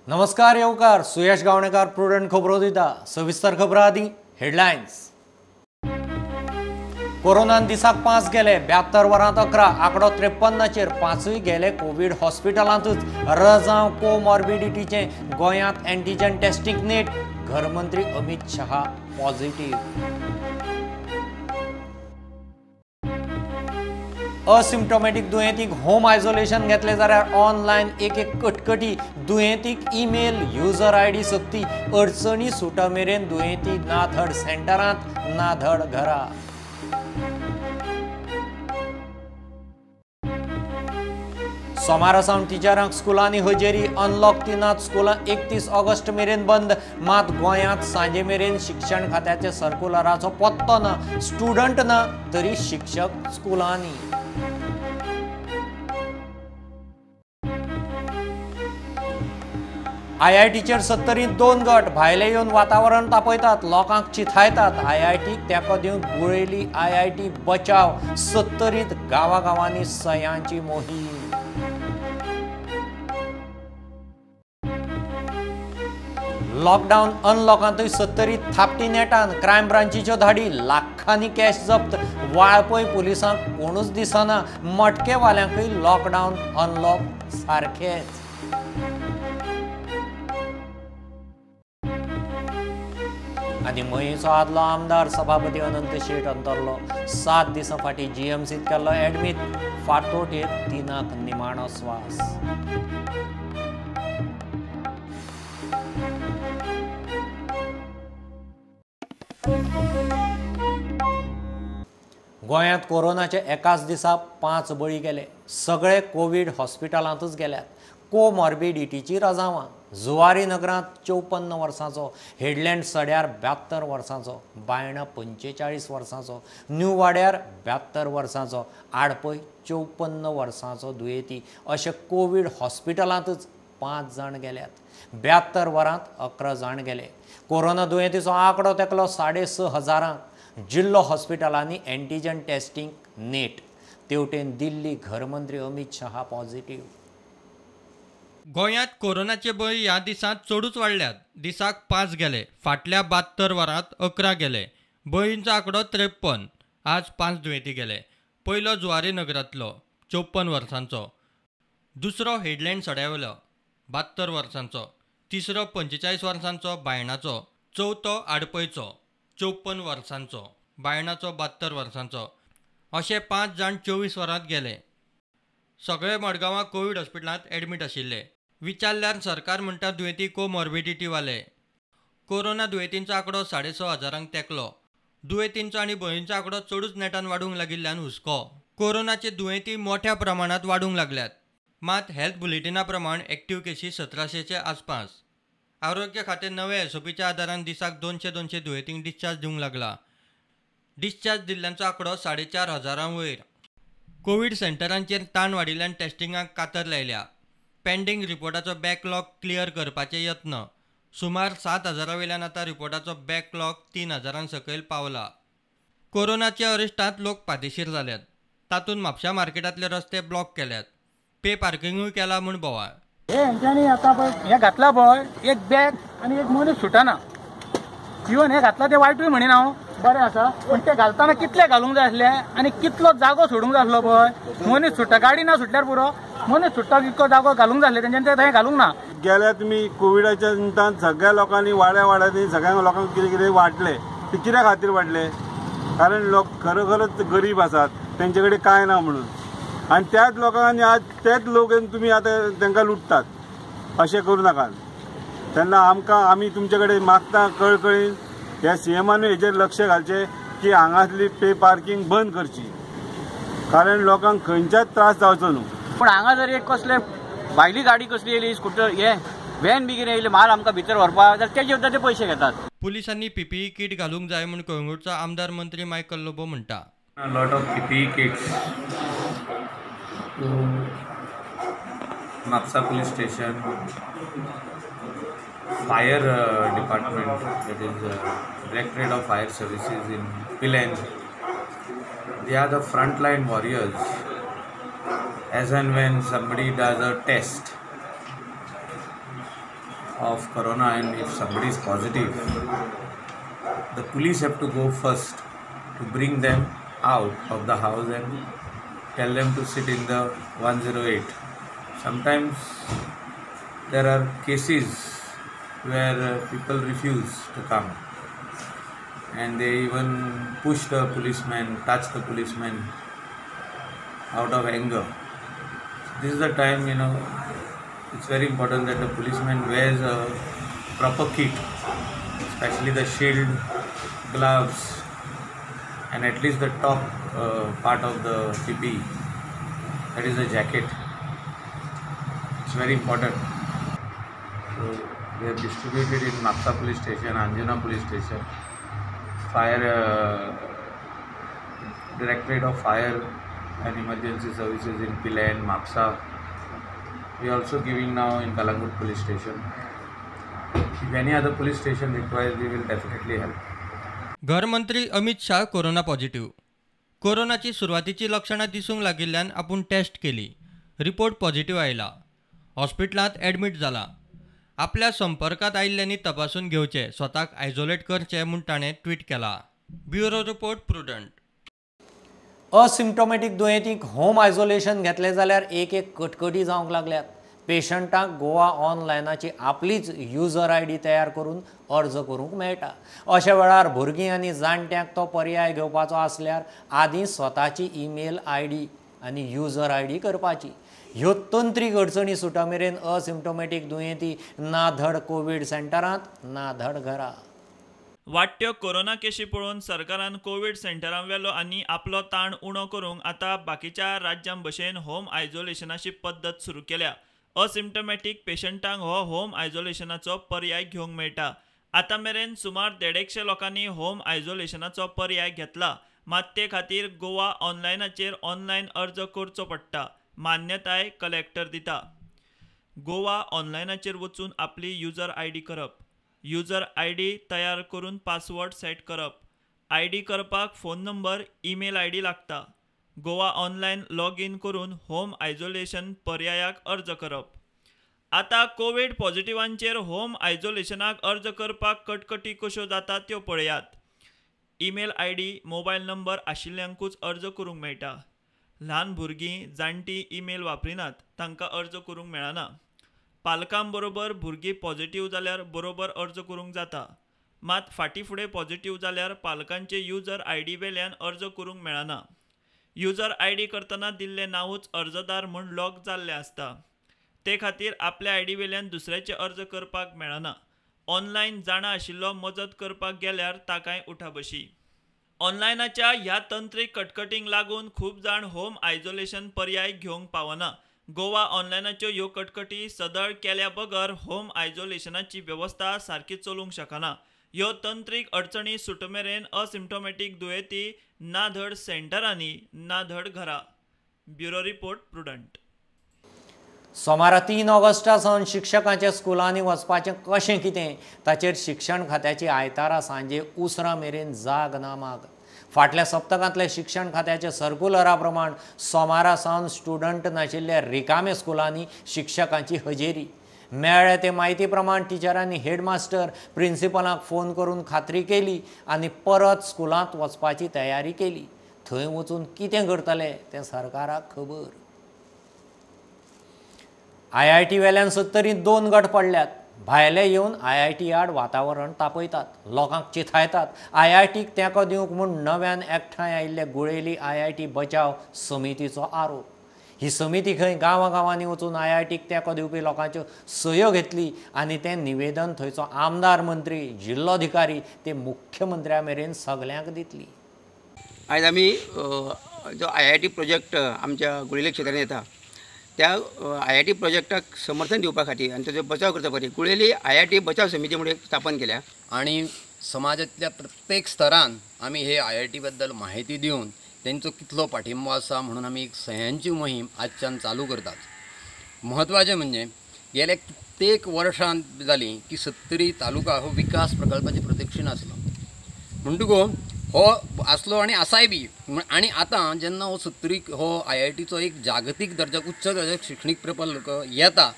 नमस्कार येवकार, सुयश गावणेकार प्रुडंट खबरो दिता. सविस्तर खबरां आदी हेडलायन्स. कोरोनान दिसाक 5 गेले, 72 वरांत 11, आंकडो 53चेर, 5 गेले कोवीड हॉस्पिटलांतूच. रजांव कोमॉर्बिडिटीचें गोंयांत एंटीजन टेस्टिंग नेट, घरमंत्री अमित शहा पॉझिटिव्ह. असिम्टोमॅटिक दुयेंतीक होम आयसोलेशन घेतले जाल्यार ऑनलायन एक एक कटकटी, दुयेंतीक ईमेल युजर आयडी सक्ती, अडचणी सुटा मेरेन दुयेंती ना धड सेंटरांत ना धड घरा. सोमारा सावन टिचरांक स्कुलांनी हजेरी, अनलॉक 3 स्कुलां 31 ऑगस्ट मेरेन बंद. मात गोंयांत सांजे मेरेन शिक्षण खात्याच्या सर्कुलराचो पत्तो ना, स्टुडंट ना तरी शिक्षक स्कुलांनी. आयआयटीचेर 70 2 गट, भायले येवन वातावरण तापयतात, लोकांक चिथायतात. आयआयटीक तेंको दिवंक गुळेली आयआयटी बचाव, 70 गांवागांवांनी सयांची मोहीम. लॉकडावन अनलॉकांतूय 70 थापटी नेटान, क्रायम ब्रांचीच्यो धाडी, लाखांनी कॅश जप्त. वाळपय पुलिसांक कोणूच दिसना, मटकेवाल्यांकूय लॉकडावन अनलॉक सारकेच. आनी मयेचो आदलो आमदार सभापती अनंत शेट अंतरलो. 7 दिसां फाटीं जीएमसींत केल्लो एडमीट, फांतोडेर 3 निमाणो स्वास. गोंयांत कोरोनाचे एकाच दिसा 5 बळी गेले, सगळे कोवीड हॉस्पिटलांतूच गेल्यात. कोमॉर्बिडिटीची रजावां. जुवारी नगरांत 54 वर्सांचो, हेडलँड सड्यार 72 वर्सांचो, बायणा 45 वर्सांचो, न्यू वाड्यार 72 वर्सांचो, आडपय 54 वर्सांचो दुयेंती अशे कोवीड हॉस्पिटलांतूच 5 जाण गेल्यात. 72 वरांत 11 जाण गेले. कोरोना दुयेंतीचो आंकडो तेकलो 6,500. जिल्लो हॉस्पिटलांनी एंटीजन टेस्टिंग नेट. तेवटेन दिल्ली घरमंत्री अमित शहा पॉझिटिव्ह. गोंयांत कोरोनाचे बळी ह्या दिसांत चडूच वाडल्यात. दिसाक 5 गेले, फाटल्या 72 वरांत 11 गेले. बळींचो आंकडो 53. आज 5 दुयेंती गेले. पयलो जुवारी नगरांतलो 54 वर्सांचो, दुसरो हेडलँड सड्यावेलो 72 वर्सांचो, तिसरो 45 वर्सांचो बायणाचो, चवथो आडपयचो 54 वर्सांचो, बायणाचो 72 वर्सांचो. अशे 5 जाण 24 वरांत गेले. सगळे मडगांवां कोवीड हॉस्पिटलांत एडमीट आशिल्ले. विचारल्यार सरकार म्हणटा दुयेंती कोमॉर्बिडिटीवाले. कोरोना दुयेंतींचो आंकडो 6,500 तेंकलो. दुयेंतींचो आनी बळींचो आंकडो चडूच नेटान वाडूंक लागिल्ल्यान हुस्को. कोरोनाचे दुयेंती मोठ्या प्रमाणांत वाडूंक लागल्यात. मात हेल्थ बुलेटिना प्रमाण एक्टिव्ह केशी 1700चे आसपास. आरोग्य खातें नवे एसओपीच्या आदारान दिसाक 200-200 दुयेंतींक डिस्चार्ज दिवंक लागला. डिस्चार्ज दिल्ल्यांचो आंकडो 4,500 वयर. कोवीड सेंटरांचेर ताण वाडिल्ल्यान टेस्टिंगाक कातर लायल्या. पेंडींग रिपोर्टाचो बॅकलॉग क्लियर करपाचे यत्न. सुमार 7,000 वयल्यान आतां रिपोर्टाचो बॅकलॉग 3,000 सकयल पावला. कोरोनाच्या अरिश्टांत लोक पादेशीर जाल्यात. तातूंत म्हापशा मार्केटांतले रस्ते ब्लॉक केल्यात. पे पार्किंगूय केला म्हूण बोवाळ. हे हेंच्यांनी आतां पळय हें घातलां पळय, एक बॅग आनी एक मनीस सुटना. इवन हें घातलां तें वायटूय म्हणिना हांव, बरें आसा, पूण तें घालतना कितलें घालूंक जाय आसलें आनी कितलो जागो सोडूंक जाय आसलो पळय. मनीस सुट्टा, गाडी ना सुटल्यार पुरो, मनीस सुट्टा इतको जागो घालूंक जाय आसलें तेंच्यांनी, तें थंय घालूंक ना. गेल्या तुमी कोविडाच्या निमतान सगळ्या लोकांनी वाड्या वाड्यांनी सगळ्या लोकांक कितें कितें वांटलें. ते कित्या खातीर वांटलें? कारण लोक खरोखरच गरीब आसात, तेंचे कडेन कांय ना म्हणून. आनी त्याच लोकांनी आज तेच लोक तुमी आतां तांकां लुटतात. अशें करूं नाकात. तेन्ना आमकां आमी तुमचे कडेन मागता कळकळीन, ह्या सीएमानूय हेजेर लक्ष घालचें की हांगासली पे पार्किंग बंद करची, कारण लोकांक खंयच्याच त्रास जावचो न्हू. पूण हांगा जर एक कसले भायली गाडी कसली येयली, स्कुटर हे व्हॅन बी कितें येयले माल आमकां भितर व्हरपाक जाल्यार तेजे सुद्दां ते पयशे घेतात. पुलिसांनी पीपीई किट घालूंक जाय म्हूण कळंगूटचो आमदार मंत्री मायकल लोबो म्हणटा. Lot of PPE kits to Mapusa police station, fire department, that is Directorate of Fire Services in Pilerne. They are the frontline warriors. As and when somebody does a test, of corona and if somebody is positive, the police have to go first to bring them out of the house and tell them to sit in the 108. Sometimes there are cases where people refuse to come and they even push the policeman, touch the policeman out of anger. This is the time, you know, it's very important that the policeman wears a proper kit, especially the shield, gloves, and at least the top part of the PPE, that is the jacket. It's very important. So we have distributed in Mapsa police station, Anjuna police station, Fire Directorate of Fire and Emergency Services in Pilerne, Mapsa. We are also giving now in Calangute police station. If any other police station requires, we will definitely help. घरमंत्री Amit Shah corona positive. कोरोनाची सुरवातीची लक्षणां दिसूंक लागिल्ल्यान आपूण taste केली, report positive आयला, हॉस्पिटलांत एडमीट जाला. आपल्या संपर्कांत आयिल्ल्यांनी तपासून घेवचें, स्वताक आयसोलेट करचें म्हूण ताणें ट्वीट केला. Bureau report, Prudent. Asymptomatic दुयेंतींक होम आयसोलेशन घेतलें जाल्यार एक एक कटकटी जावंक लागल्यात. पेशंटांक गोवा ऑनलायनाची आपलीच युजर I D तयार करून अर्ज करूंक मेळटा. अशा वेळार भुरगीं आनी जाणट्यांक तो पर्याय घेवपाचो आसल्यार आदीं स्वताची ईमेल I D आनी युजर I D करपाची. ह्यो तंत्रीक अडचणी सुटा मेरेन असिम्टोमॅटीक दुयेंती ना धड कोवीड सेंटरांत ना धड घरा. वाडट्यो कोरोना केशी पळोवन सरकारान कोवीड सेंटरां वेलो आनी आपलो ताण उणो करूंक आतां बाकीच्या राज्यां भशेन होम आयसोलेशनाची पद्दत सुरू केल्या. असिम्टोमॅटीक पेशंटांक हो होम आयसोलेशनाचो पर्याय घेवंक मेळटा. आतां मेरेन सुमार 150 लोकांनी होम आयसोलेशनाचो पर्याय घेतला, मात ते खातीर गोवा ऑनलायनाचेर ऑनलायन अर्ज करचो पडटा. मान्यताय कलेक्टर दिता. गोवा ऑनलायनाचेर वचून आपली युजर I D करप, युजर I D तयार करून पासवर्ड सेट करप, I D करपाक phone number, email I D लागता. गोवा ऑनलायन लॉग इन करून होम आयसोलेशन पर्यायाक अर्ज करप. आतां कोवीड पॉझिटिव्हांचेर होम आयसोलेशनाक अर्ज करपाक कटकटी कश्यो जाता त्यो पळयात. Email I D, mobile number आशिल्ल्यांकूच अर्ज करूंक मेळटा. ल्हान भुरगीं, जाणटीं ईमेल वापरिनात, तांकां अर्ज करूंक मेळना. पालकां बरोबर भुरगीं पॉझिटिव्ह जाल्यार बरोबर अर्ज करूंक जाता, मात फाटीं फुडें पॉझिटिव्ह जाल्यार पालकांचे युजर I D वेल्यान अर्ज करूंक मेळना. युजर I D करतना दिल्लें नांवूच अर्जदार म्हूण लॉक जाल्लें आसता, ते खातीर आपल्या I D वेल्यान दुसऱ्याचे अर्ज करपाक मेळना. ऑनलायन जाणा आशिल्लो मजत करपाक गेल्यार ताकाय उठाबशी. ऑनलायनाच्या ह्या तंत्रीक कटकटींक लागून खूब जाण होम आयसोलेशन पर्याय घेवंक पावना. गोवा ऑनलायनाच्यो ह्यो कटकटी सदळ केल्या बगर होम आयसोलेशनाची वेवस्था सारकी चलूंक शकना. ह्यो तंत्रीक अडचणी सुटमेरेन असिम्टोमॅटीक दुयेंती ना धड सेंटरांनी ना धड घरा. Bureau report, Prudent. सोमारा 3 ऑगस्टा सावन शिक्षकांच्या स्कुलांनी वचपाचें कशें कितें ताचेर शिक्षण खात्याची आयतारा सांजे उसरां मेरेन जाग ना माग. फाटल्या सप्तकांतल्या शिक्षण खात्याच्या सर्कुलरा प्रमाण सोमारा सावन स्टुडंट नाशिल्ल्या रिकाम्या स्कुलांनी शिक्षकांची हजेरी. मेळ्ळे ते म्हायती प्रमाण टिचरांनी हेडमास्टर, प्रिन्सिपलांक फोन करून खात्री केली आनी परत स्कुलांत वचपाची तयारी केली. थंय वचून कितें करतले तें सरकाराक खबर. I I T वेल्यान सत्तरींत 2 गट पडल्यात. भायले येवन I I T आड वातावरण तापयतात, लोकांक चिथायतात. I I टीक तेंको दिवंक म्हूण नव्यान एकठांय आयिल्ले गुळेली I I T बचाव समितीचो आरोप. ही समिती खंय गांवागांवांनी वचून I I टीक तेंको दिवपी लोकांच्यो सयो घेतली आनी तें निवेदन थंयचो आमदार, मंत्री, जिल्लोधिकारी ते मुख्यमंत्र्या मेरेन सगल्यांक दितली. आयज आमी जो I I T project आमच्या गुळेली क्षेत्रांत येता त्या I I T प्रोजेक्टाक समर्थन दिवपा खातीर आनी ताचो बचाव करपा खातीर गुळेली I I T बचाव समिती म्हणून एक स्थापन केल्या. आनी समाजांतल्या प्रत्येक स्तरान आमी हे I I T बद्दल म्हायती दिवन तेंचो कितलो पाठिंबो आसा म्हणून आमी एक सह्यांची मोहीम आजच्यान चालू करतात. म्हत्वाचें म्हणजे गेल्या कित्येक वर्सां जालीं की सत्तरी तालुका हो विकास प्रकल्पाची प्रदक्षिणा आसलो, म्हणटकूच हो आसलो आनी आसाय बी. आनी आतां जेन्ना हो सत्तरी हो I I टीचो एक जागतीक दर्जा, उच्च दर्जाक शिक्षणीक प्रकल्प येता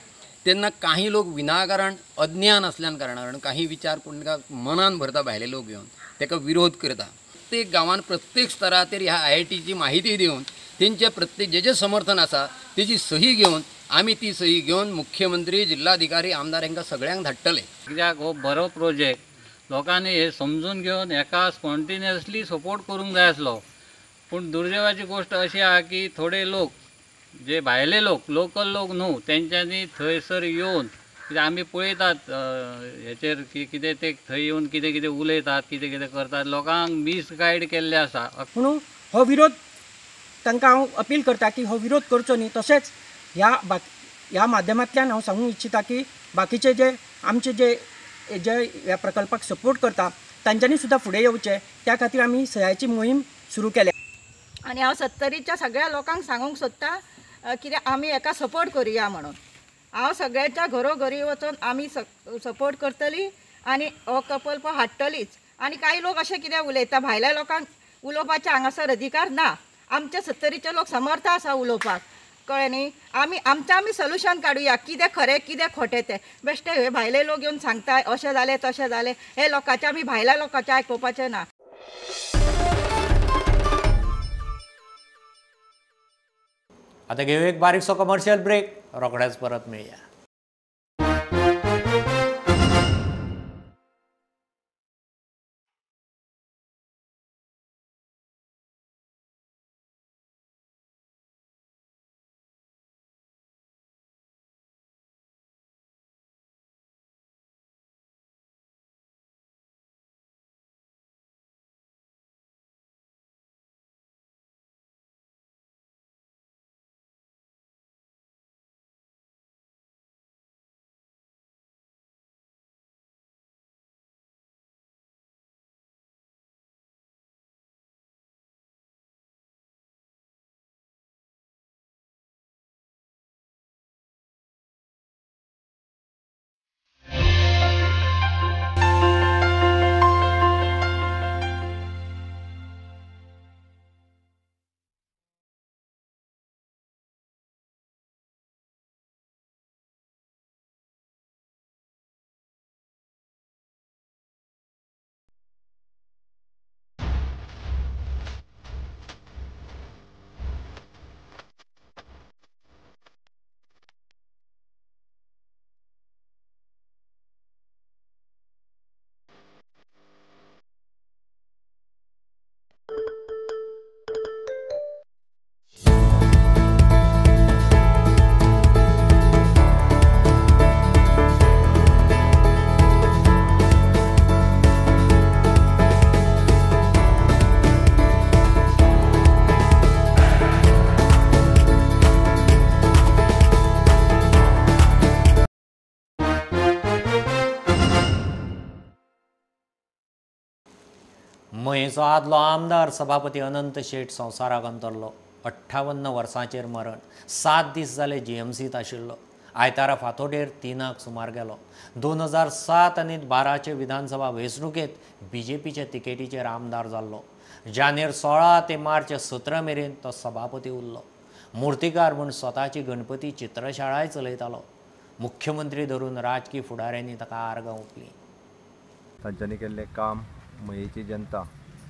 तेन्ना काही लोक विनाकारण अज्ञान आसल्यान कारणान काही विचार कोण मनान भरता भायले लोक येवन ताका विरोध करता. प्रत्येक गांवान प्रत्येक स्तराचेर ह्या आयआयटीची माहिती दिवन तेंचे प्रत्येक जे जे समर्थन आसा तेजी सही घेवन आमी ती सही घेवन मुख्यमंत्री, जिल्हाधिकारी, आमदार हांकां सगळ्यांक धाडटले. कित्याक हो बरो प्रोजेक्ट लोकांनी हे समजून घेवन हेका स्पॉन्टेनियसली सपोर्ट करूंक जाय आसलो. पूण दुर्दैवाची गोश्ट अशी आहा की थोडे लोक जे भायले लोक, लोकल लोक न्हू, तेंच्यांनी थंयसर येवन कित्याक आमी पळयतात हेचेर की कितें ते थंय येवन कितें कितें उलयतात, कितें कितें करतात, लोकांक मिसगायड केल्ले आसा. म्हणून हो विरोध तांकां हांव अपील करता की हो विरोध करचो न्ही. तशेंच ह्या माध्यमांतल्यान हांव सांगूंक इच्छिता की बाकीचे जे आमचे जे जे ह्या प्रकल्पाक सपोर्ट करता तांच्यांनी सुद्दां फुडें येवचें, त्या खातीर आमी सयाची मोहीम सुरू केल्या. आनी हांव सत्तरीच्या सगळ्या लोकांक सांगूंक सोदता कित्याक आमी हेका सपोर्ट करुया म्हणून. हांव सगळ्यांच्या घरोघरी वचून आमी सपोर्ट करतली आनी हो प्रकल्प हाडटलीच. आनी कांय लोक अशें कितें उलयता, भायल्या लोकांक उलोवपाचें हांगासर अधिकार ना. आमचे सत्तरीचे लोक समर्थ आसा उलोवपाक, कळ्ळें न्ही. आमी आमचें आमी सोल्युशन काडुया, कितें खरें कितें खोटें तें. बेश्टे हे भायले लोक येवन सांगता अशें जालें तशें जालें, हे लोकांचें आमी भायल्या लोकांचें आयकुपाचें ना. आतां घेवया एक बारीकसो कमर्शियल ब्रेक, रोखडेच परत मेळया. मयेचो आदलो आमदार सभापती अनंत शेट संवसाराक अंतरलो. 58 वर्सांचेर मरण. 7 दीस जाले जीएमसींत आशिल्लो. आयतारा फांतोडेर 3 सुमार गेलो. 2007 आनी 12चे विधानसभा वेंचणुकेंत बीजेपीच्या तिकेटीचेर आमदार जाल्लो. जानेर 16 ते मार्च 17 मेरेन तो सभापती उरलो. मुर्तीकार म्हूण स्वताची गणपती चित्रशाळाय चलयतालो. मुख्यमंत्री धरून राजकी फुडाऱ्यांनी ताका आर्गां ओंपलीं. तांच्यांनी केल्लें काम मयेची जनता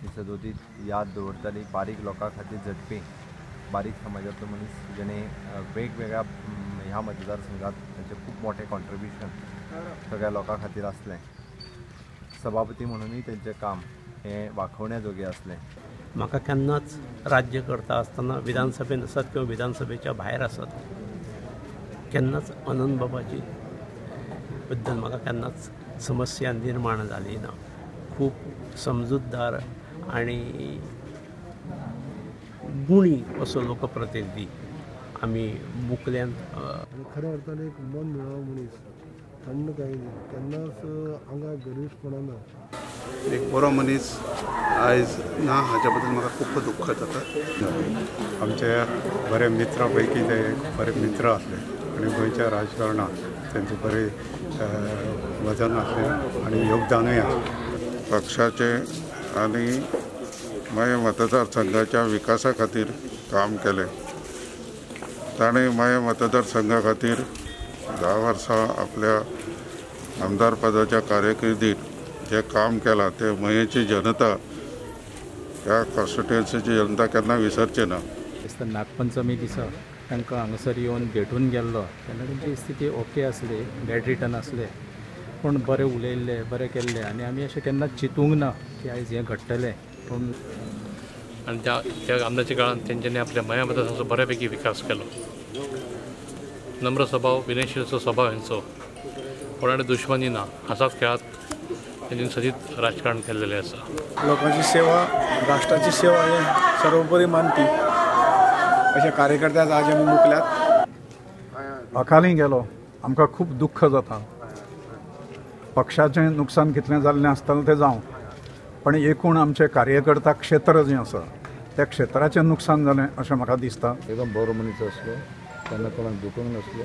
ही सदोदीत याद दवरताली. बारीक लोकां खातीर झटपी बारीक समाजांतलो मनीस जेणे वेगवेगळ्या ह्या मतदारसंघात तांचें खूब मोठें कॉन्ट्रिब्युशन सगळ्या लोकां खातीर आसलें. सभापती म्हणूनय तांचें काम हें वाखोवण्या जोगें आसलें. म्हाका केन्नाच राज्य करता आसतना विधानसभेन आसत किंवा विधानसभेच्या भायर आसत केन्नाच अनंत बाबाची बद्दल म्हाका केन्नाच समस्या निर्माण जाली ना. खूब समजूतदार आनी गुणी असो लोकप्रतिनिधी आमी मुकल्यान. खऱ्या अर्थान एक मन मेळावो मनीस, थंड कांय न्ही, केन्नाच आंगाक गर्विशपणा ना. एक बरो मनीस आयज ना हाच्या बद्दल म्हाका खूब दुख्ख जाता. आमचे बरे मित्रा पैकी ते एक बरे मित्र आसले आनी गोंयच्या राजकारणांत तांचें बरें वजन आसलें आनी योगदानूय आसलें. पक्षाचे आनी मयें मतदारसंघाच्या विकासा खातीर काम केलें. ताणें मयें मतदारसंघा खातीर 10 वर्सां आपल्या आमदारपदाच्या कारकिर्दीत जें काम केलां तें मयेंची जनता, ह्या कॉन्स्टिट्युएन्सीची जनता केन्ना विसरची ना. नागपंचमी दिसा तांकां हांगासर येवन भेटून गेल्लो तेन्ना तेंची स्थिती ओके आसली, बॅड रिटन आसले, पूण बरें उलयल्ले, बरें केल्लें आनी आमी अशें केन्ना चिंतूंक ना की आयज हें घडटलें. पूण आनी त्या त्या आमदारच्या काळांत तेंच्यांनी आपल्या मया मतदारसंघाचो बऱ्यापैकी विकास केलो. नम्र स्वभाव, विनयशीलचो स्वभाव हेंचो, कोणा कडेन दुश्मनी ना, हांसात खेळात तेंच्यांनी सदींच राजकारण केल्लेलें आसा. लोकांची सेवा, राष्ट्राची सेवा हे सर्वोपरी मानपी अशा कार्यकर्त्याक आज आमी मुकल्यात. अकाली गेलो, आमकां खूब दुख्ख जाता. पक्षाचें नुकसान कितलें जाल्लें आसतलें तें जावं, पण एकूण आमचें कार्यकर्ता क्षेत्र जें आसा त्या क्षेत्राचें नुकसान जालें अशें म्हाका दिसता. एकदम बरो मनीस आसलो, तेन्ना कोणाक दुखोवंक नासलो.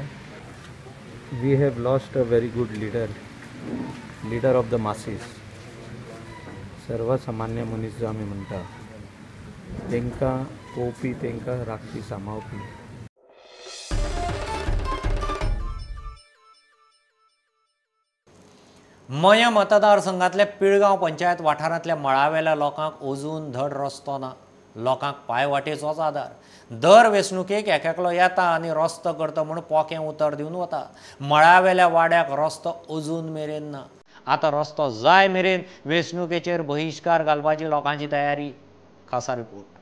We have lost a very good leader, leader of the masses. सर्वसामान्य मनीस जो आमी म्हणटा तांकां पळोवपी, तांकां राखपी, सांबाळपी. मया मतदारसंघातल्या पिळगांव पंचायत वाठारांतल्या मळावेल्या लोकांक अजून धड रस्तो ना. लोकांक पांयवाटेचोच आदार. दर वेंचणुकेक एकएकलो येता आनी रस्तो करता म्हूण पोकें उतर दिवन वता. मळावेल्या वाड्याक रस्तो अजून मेरेन ना. आतां रस्तो जाय मेरेन वेंचणुकेचेर बहिश्कार घालपाची लोकांची तयारी. खासा रिपोर्ट.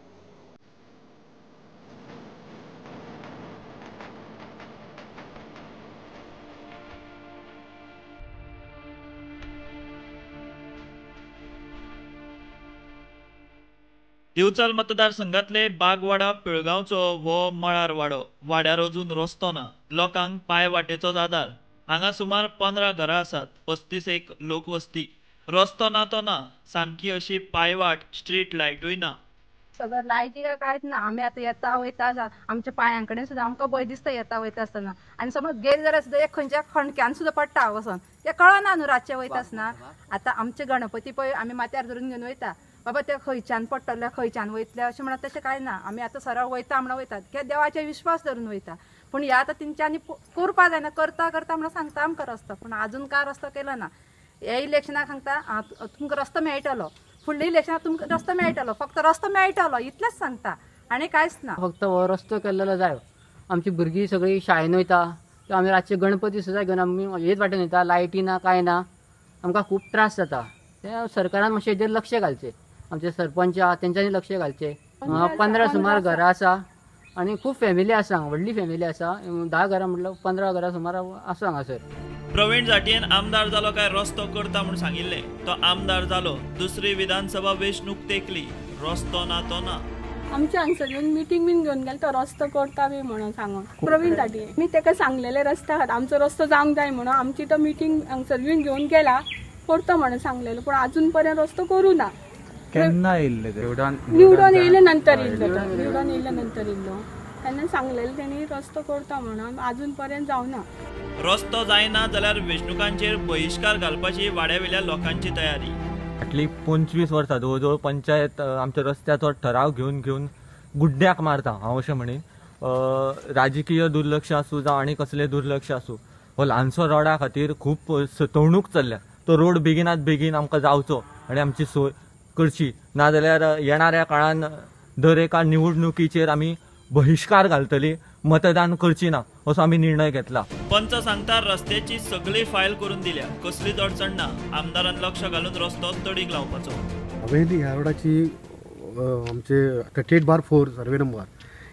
दिवचल मतदारसंघातले बागवाडा पिळगांवचो हो मळार वाडो. वाड्यार अजून रस्तो ना. लोकांक पांय वाटेचोच आदार. हांगा सुमार 15 घरां आसात, 35 एक लोकवस्ती. रस्तो ना तो ना, सामकी अशी पांयवाट, स्ट्रीट लायटूय ना. सगळं लायटी कांयच ना. आमी आतां येता वयता आमच्या पांयां कडेन सुद्दां आमकां भंय दिसता येता वयता आसतना. आनी समज गेले जाल्यार सुद्दां एक खंयच्या खणक्यान सुद्दां पडटा वचोन, तें कळना न्हू रातचें वयता आसतना. आतां आमचे गणपती पळय आमी माथ्यार धरून घेवन वयता, बाबा ते खंयच्यान पडटले खंयच्यान वयतले अशें म्हणत तशें कांय ना. आमी आतां सरळ वयता म्हणून वयतात, कित्याक देवाचेर विश्वास धरून वयता. पूण ह्या आतां तेंच्यांनी करपा जायना, करता करता म्हणून सांगता आमकां रस्तो, पूण आजून काय रस्तो केलो ना. हे इलेक्शनाक सांगता तुमकां रस्तो मेळटलो, फुडल्या इलेक्शनाक तुमकां रस्तो मेळटलो, फक्त रस्तो मेळटलो इतलेंच सांगता आनी कांयच ना. फक्त हो रस्तो केल्लो जाय. आमची भुरगीं सगळीं शाळेन वयता, आमी रातचे गणपती सुद्दां घेवन आमी हेच वाटेन वयता, लायटी ना कांय ना, आमकां खूब त्रास जाता. ते सरकारान मातशें हेजेर लक्ष घालचें, आमचे सरपंच आहा तेंच्यांनी लक्ष घालचें. 15 सुमार घरां आसा आनी खूब फॅमिली आसा, व्हडली फॅमिली आसा. 10 घरां म्हटल्यार 15 घरां सुमार आसा हांगासर. प्रवीण झांट्येन आमदार जालो काय रस्तो करता म्हूण सांगिल्लें, तो आमदार जालो, दुसरी विधानसभा वेंचणूक तेंकली, रस्तो ना तो ना. आमच्या हांगसर येवन मिटींग बीन घेवन गेले, तो रस्तो करता बी म्हणून सांगून प्रवीण झांट्ये. मी ताका सांगलेले रस्त्या खातीर आमचो रस्तो जावंक जाय म्हणून आमची तो मिटींग हांगसर येवन घेवन गेला, करता म्हणून सांगलेलो, पूण अजून पर्यंत रस्तो करूं ना. केन्ना येयल्ले? निवडून येयले नंतर येयल्लो, निवडून येयले नंतर येयल्लो तेन्ना सांगलेले तेणी रस्तो करता म्हणून, अजून पर्यंत जावना. रस्तो जायना जाल्यार वेंचणुकांचेर बहिश्कार घालपाची वाड्यावेल्या लोकांची तयारी. फाटलीं 25 वर्सां जवळ जवळ पंचायत आमच्या रस्त्याचो ठराव घेवन घेवन गुड्ड्याक मारता. हांव अशें म्हणीन, राजकीय दुर्लक्ष आसूं जावं आनी कसलें दुर्लक्ष आसूं, हो ल्हानसो रोडा खातीर खूब सतवणूक चल्ल्या. तो रोड बेगिनात बेगीन आमकां जावचो आनी आमची सोय करची, नाजाल्यार येणाऱ्या काळान दर एका निवडणुकीचेर आमी बहिश्कार घालतली, मतदान करची ना असो आमी निर्णय घेतला. पंच सांगता रस्त्याची सगळी फायल करून दिल्या, कसलीच अडचण ना. आमदारान लक्ष घालून रस्तो तडीक लावपाचो. हांवें ह्या रोडाची आमचे 38/4 सर्वे नंबर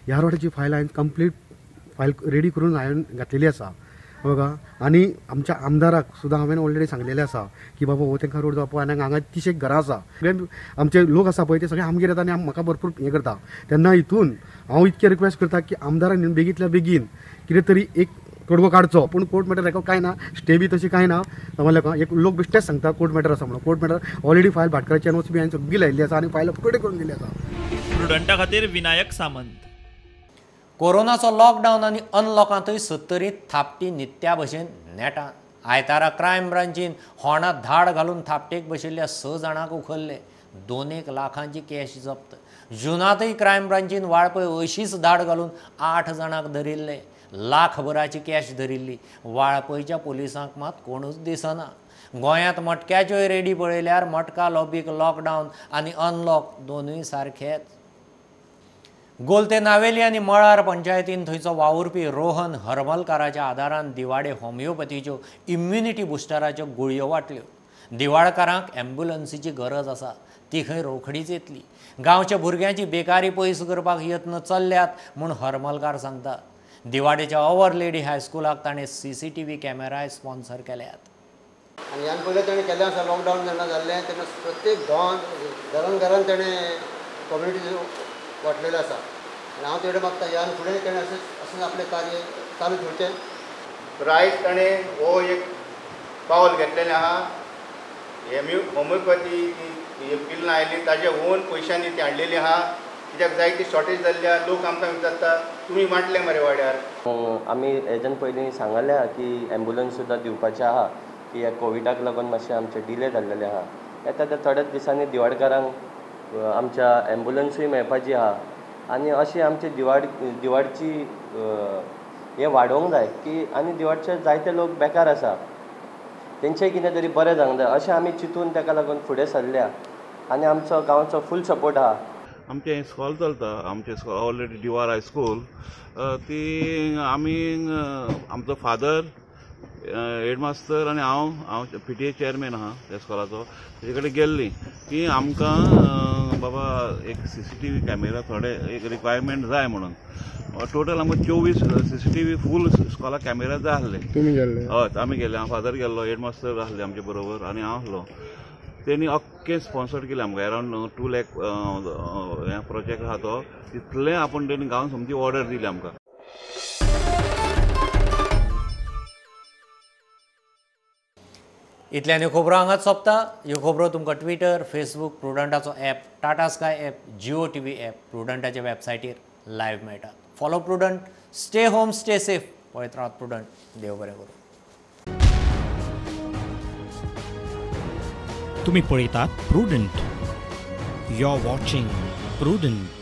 ह्या रोडाची फायल हांवें कंप्लीट फायल रेडी करून हांवें घातलेली आसा बघा. आनी आमच्या आमदाराक सुद्दां हांवें ऑलरेडी सांगलेलें आसा की बाबा हो तांकां रोड जावपा. आनी हांगा 30 घरां आसा, आमचे लोक आसा पळय ते सगळे आमगेर येता आनी म्हाका भरपूर हें करता. तेन्ना हितून हांव इतकें रिक्वेस्ट करता की आमदारान बेगींतल्या बेगीन कितें तरी एक तोडगो काडचो. पूण कोर्ट मॅटर रेकॉर्ड कांय ना, स्टे बी तशी कांय ना. एक लोक बेश्टेच सांगता कोर्ट मॅटर आसा म्हणून. कोर्ट मॅटर ऑलरेडी फायल भाटकाराची एनओसी बी हांवें सगळी लायिल्ली आसा आनी फायल अपटू करून दिल्ली आसा. प्रुडंटा खातीर विनायक सामंत. कोरोनाचो लॉकडावन आनी अनलॉकांतूय सत्तरीत थापटी नित्या भशेन नेटान. आयतारा क्रायम ब्रांचीन होणां धाड घालून थापटेक बशिल्ल्या 6 जाणांक उखल्ले. 2 लाखांची कॅश जप्त. जुनांतूय क्रायम ब्रांचीन वाळपय अशीच धाड घालून 8 जाणांक धरिल्ले. लाखभराची कॅश धरिल्ली. वाळपयच्या पुलिसांक मात कोणूच दिसना. गोंयांत मटक्याच्योय रेडी पळयल्यार मटका लॉबीक लॉकडावन आनी अनलॉक दोनूय सारकेच. गोलते नावेली आनी मळार पंचायतीन थंयचो वावुरपी रोहन हरमलकाराच्या आदारान दिवाडे होमिओपॅथीच्यो इम्युनिटी बुस्टराच्यो गुळयो वांटल्यो. दिवाडकारांक ॲम्ब्युलन्सीची गरज आसा, ती खंय रोखडीच येतली. गांवच्या भुरग्यांची बेकारी पयस करपाक यत्न चल्ल्यात म्हूण हरमलकार सांगता. दिवाडेच्या our lady हायस्कुलाक ताणें CCTV कॅमेराय स्पॉन्सर केल्यात. आनी ह्यान पयलें ताणें केल्लें आसा. लॉकडावन जेन्ना जाल्लें तेन्ना प्रत्येक गांवांत घरान घरान ताणें कम्युनिटी वांटलेलें आसा. आनी हांव तेणें मागता ह्यान फुडें ताणें अशेंच अशेंच आपलें कार्य चालू दवरचें. तर आयज ताणें हो एक पावल घेतलेलें आहा. होमिओपॅथी ही पिल्लां आयलीं ताजे ओन पयशांनी ती हाडलेली आहा. कित्याक जायती शॉर्टेज जाल्ली आहा. लोक आमकां विचारता तुमी वांटले मरे वाड्यार. आमी हेज्यान पयलीं सांगल्या की एम्बुलन्स सुद्दां दिवपाचें आहा की ह्या कोविडाक लागून मातशें आमचें डिले जाल्लेलें आहा. येता त्या थोड्याच दिसांनी दिवाडकारांक आमच्या एम्बुलन्सूय मेळपाची आहा. आनी अशी आमची दिवाडची हें वाडोवंक जाय की आनी दिवाडचे जायते लोक बेकार आसा तेंचें कितें तरी बरें जावंक जाय अशें आमी चिंतून ताका लागून फुडें सरल्या आनी आमचो गांवचो फूल सपोर्ट आहा. आमचें हें स्कॉल चलता. आमचें स्कॉल ऑलरेडी दिवार हायस्कूल ती आमी आमचो फादर हेडमास्तर आनी हांव PTA chairman आहा त्या स्कॉलाचो. तेजे कडेन गेल्ली की आमकां बाबा एक CCTV camera थोडे एक रिक्वायरमेंट जाय म्हणून. टोटल आमकां 24 CCTV फूल स्कॉला कॅमेरा जाय आसले. तुमी गेल्ले? हय आमी गेले. हांव फादर गेल्लो, हेडमास्तर आसले आमचे बरोबर आनी हांव आसलो. तेणी अख्खें स्पॉन्सर्ड केलें आमकां. अरावंड 2 लाख हें प्रोजेक्ट आहा तो तितलें आपूण तेणी गांवान समजी ऑर्डर दिली आमकां. इतल्यान ह्यो खबरो हांगाच सोंपता. ह्यो खबरो तुमकां ट्विटर, फेसबूक, प्रुडंटाचो app, Tata Sky app, Jio TV app, प्रुडंटाच्या वेबसायटीर live मेळटा. Follow Prudent, stay home, stay safe. पळयत रावात प्रुडंट. देव बरें करूं. तुमी पळयतात Prudent. You are watching Prudent.